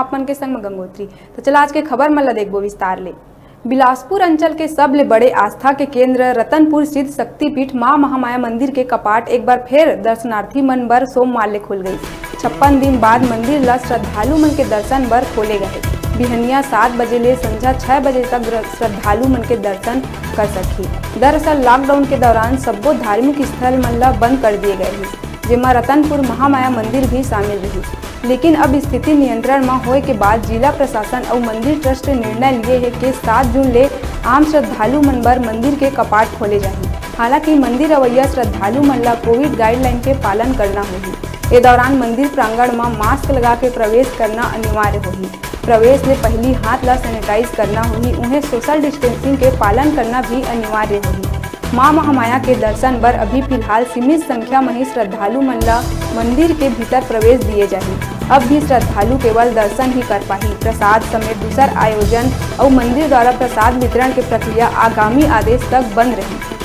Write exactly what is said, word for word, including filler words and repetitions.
आप मन के संग म गंगोत्री। तो चला आज के खबर मन ला देखबो विस्तार ले। बिलासपुर अंचल के सबले बड़े आस्था के केंद्र रतनपुर स्थित शक्तिपीठ मां महामाया मंदिर के कपाट एक बार फेर दर्शनार्थी मन बर सोमवार ले खुल गई। छप्पन दिन बाद मंदिर ला श्रद्धालु मन के दर्शन बर खोले गए। बिहनिया सात बजे ले संझा छह बजे तक द्र-, श्रद्धालु मन के दर्शन कर सकही। दरअसल लॉकडाउन के दौरान सब्बो धार्मिक स्थल मन ला बंद कर दिए गए हे, जेमा रतनपुर महामाया मंदिर भी शामिल रही। लेकिन अब स्थिति नियंत्रण म होए के बाद जिला प्रशासन अउ मंदिर ट्रस्ट निर्णय लिए हे कि सात जून ले आम श्रद्धालु मन बर मंदिर के कपाट खोले जाही। हालांकि मंदिर अवैया श्रद्धालु मन ला कोविड गाइडलाइन के पालन करना होही। ए दौरान मंदिर प्रांगण म मास्क लगा के प्रवेश करना अनिवार्य होही। प्रवेश ले पहिली हाथ ला सैनिटाइज करना होही, उहें सोशल डिस्टेंसिंग के पालन करना भी अनिवार्य होही। मां महामाया के दर्शन बर अभी फिलहाल सीमित संख्या म ही श्रद्धालु मन ला मंदिर के भीतर प्रवेश दिए जाही। अब भी श्रद्धालु केवल दर्शन ही कर पाही। प्रसाद समेत दूसर आयोजन अउ मंदिर द्वारा प्रसाद वितरण के प्रक्रिया आगामी आदेश तक बंद रही।